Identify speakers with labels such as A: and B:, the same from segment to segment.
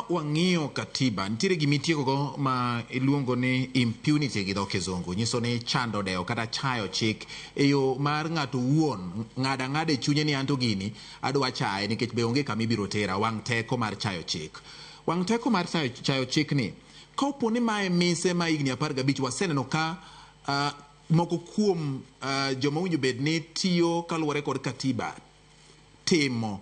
A: wang'iyo katiba, nitiere gima itiekogo ma iluongo ni impunity gi dho kizungu, nyiso ni chando dewo kata chayo chik e yo mar ng'ato wuon ng'ado ang'ada e chunye ni anto gini adwa chaye nikech be onge kama ibiro tera, wang' teko mar chayo chik. Wang' teko mar chayo chik ni, kaopo ni mae mise ma higni 15 waseneno ka moko kuom joma owinjo bed ni tiyo kaluwore kod katiba timo,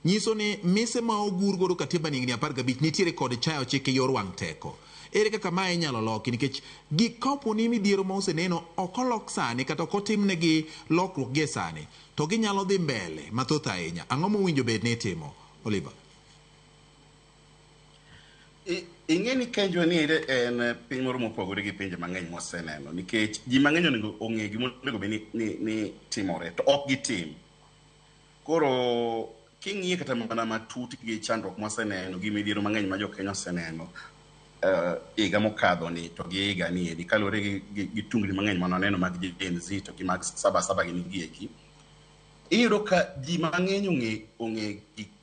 A: nyiso ni mise ma ogur godo katiba ni higni 15 nitiere kod chayo chik e yor wang' teko. Ere kaka mae inyalo loki? Nikech gik kaopo ni midhiero ma oseneno ok olok sani kata ok otimnegi lokruok gie sani, to ginyalo dhi mbele mathoth ahinya. Ang'o mowinjo bed ni itimo, Oliver?
B: Ing'e ni Kenjwa ni ere en piny moro mopogore gi pinje mang'eny mwaseneno, nikech ji mang'eny onego ong'e gima onego bed ni timore to ok gitim. Koro king'iye kata mana matut gi chandruok mwaseneno gi midhiero mang'eny ma jo Kenya oseneno higa mokadho ni to gi higa ni eri, kaluwore gi tungni mang'eny mane waneno mag Gen Z to gi mag saba saba gi gi eki, iyudo ka ji mang'eny ong'e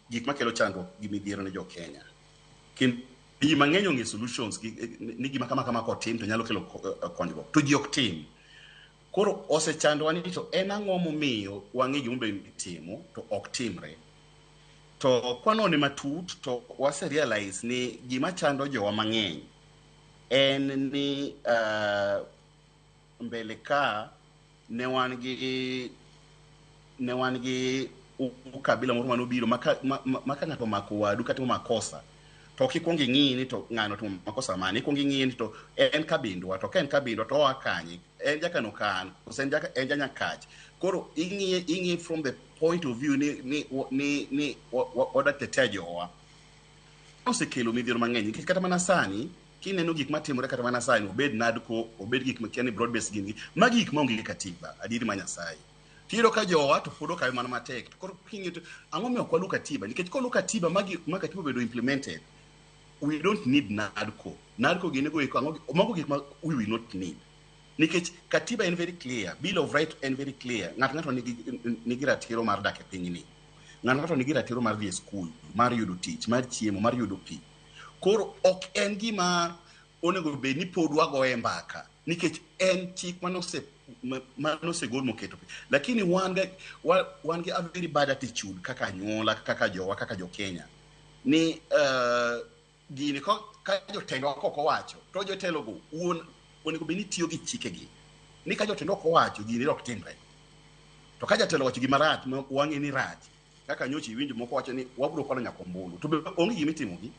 B: gik makelo chandruok gi midhiero ne jo Kenya. Kendo ji mang'eny ong'e solutions gi, ni gima kama kama kotim to nyalo kelo konyruok, to ji ok tim. Koro osechandowa ni to en ang'o momiyo wang'e gima onego bed ni itimo to ok timre. To kwanone matut to wase realize ni gima chando jowa mang'eny en ni mbele ka ne wan gi ukabila moro manobiro ma ka ng'ato omako wadu kata makosa to ok ikwong ing'i ni to ng'ano otimo makosa mane, ikwong ing'i ni to en kabindwa, to ka en kabindwa to oa kanye, en jakano kan koso en janyakach. Koro ing'iye from the point of view ni wadwa tetea jowa. Osekelo midhiero mang'eny nikech kata mana sani kineno gik matimore, kata mana sani, obed NADCO, obed gik makia ni broad based, gin gi magi gik maonge gi katiba adieri ma Nyasaye. Tiyudo ka jowa to pod okawe mana matek. To koro king'iyo to ang'o miyo ok walu katiba? Nikech kolu katiba ma katiba obedo implemented, we don't need NADCO. NADCO gin go eko ang'o mago gik ma we will not need. Nikech katiba en very clear, Bill of Right en very clear. Ng'ato ng'ato nigi ratiro mar dak e pinyni. Ng'ato ng'ato nigi ratiro mar dhi e skul, mar yudo tich, mar chiemo, mar yudo pi. Koro ok en gima onego bed ni pod wagoye mbaka nikech en chik manosegol moketo piny. Lakini wan gi a very bad attitude kaka anyuola, kaka jowa, kaka jo Kenya ni gini ka jotendwa kok owacho to jotelo go wuon onego bed ni tiyo gi chikegi ni ka jotendwa ok owacho, gini ok timre. To ka jatelo owacho gima rach ma wang'e ni rach, kaka nyocha iwinjo moko wacho ni wabiro kwalo nyaka ombulu, to be onge gima itimogi.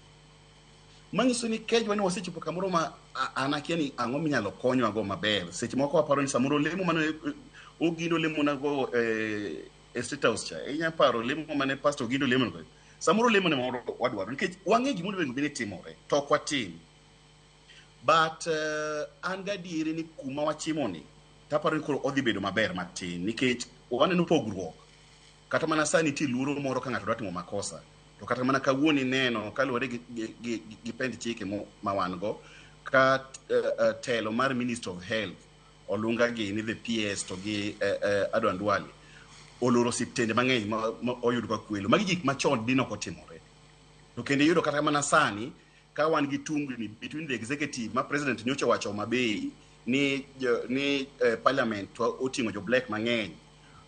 B: Manyiso ni Kenywa ni wasechopo kamoro ma an akia ni ang'o minyalo konywa go maber. Seche moko waparo ni samoro lemo mane Ogindo lemonago e State House cha, inya paro lemo mane Pastor Ogindo lemonago, samoro lemo ne moro wadwaro nikech wang'e gima onego bed ni timore to ok watim. But an gadieri ni kuma wachimo ni taparo ni koro odhi bedo maber matin nikech waneno pogruok. Kata mana sani nitie luoro moro ka ng'ato dwa timo makosa, to kata mana kawuono ineno kaluwore gi pend chike ma wan go ka telo mar Minister of Health Olunga gi ni the PS to gi Adan Duale oloro osiptende mang'eny ma oyud ka kwelo. Magi gik machon dine ok otimore. To kendo iyudo kata mana sani ka wan gi tungni between the executive ma president nyocha owacho Homa Bay ni parliament to oting'o jo black mang'eny,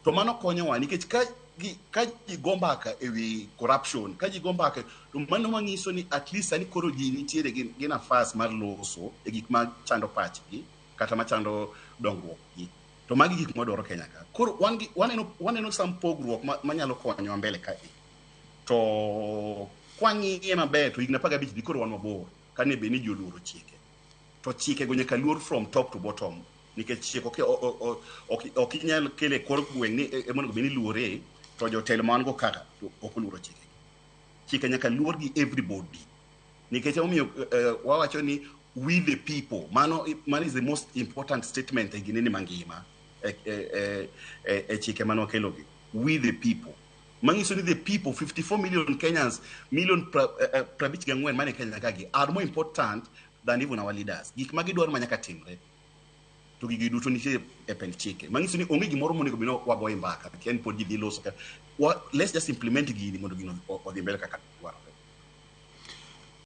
B: to mano konyowa nikech ka ji go mbaka ewi corruption, ka ji go mbaka, to mano manyiso ni at least sani koro ji nitiere gi nafas mar loso e gik ma chando pachgi kata machando dongruok gi. To magi gik mwadwaro Kenya ka. Koro wan gi waneno some pogruok manyalo konyowa mbele kae. To kwang'iye maber to higni 15 dhi koro wan mabor kane bed ni ji oluoro chike. To chike go nyaka luor from top to bottom nikech chik ok inyal kele e kor gweng' ni ema onego bed ni iluore, to jotelo ma wan go kaka to ok oluoro chike. Chike nyaka luor gi everybody nikech emomiyo wawacho ni "we the people". Mano is the most important statement e ginene mangima e chike mane wakelogi, "we the people", manyiso ni the people, 54 million Kenyans, million 54 mane Kenya kagi are more important than even our leaders. Gik ma gidwaro ma nyaka timre to gigi duto nitie e pend chike, manyiso ni onge gimoro monego bed ni wagoye mbaka. Kia ni pod ji dhi loso let's just implement gini mondo gino odhi mbele kaka dwarore.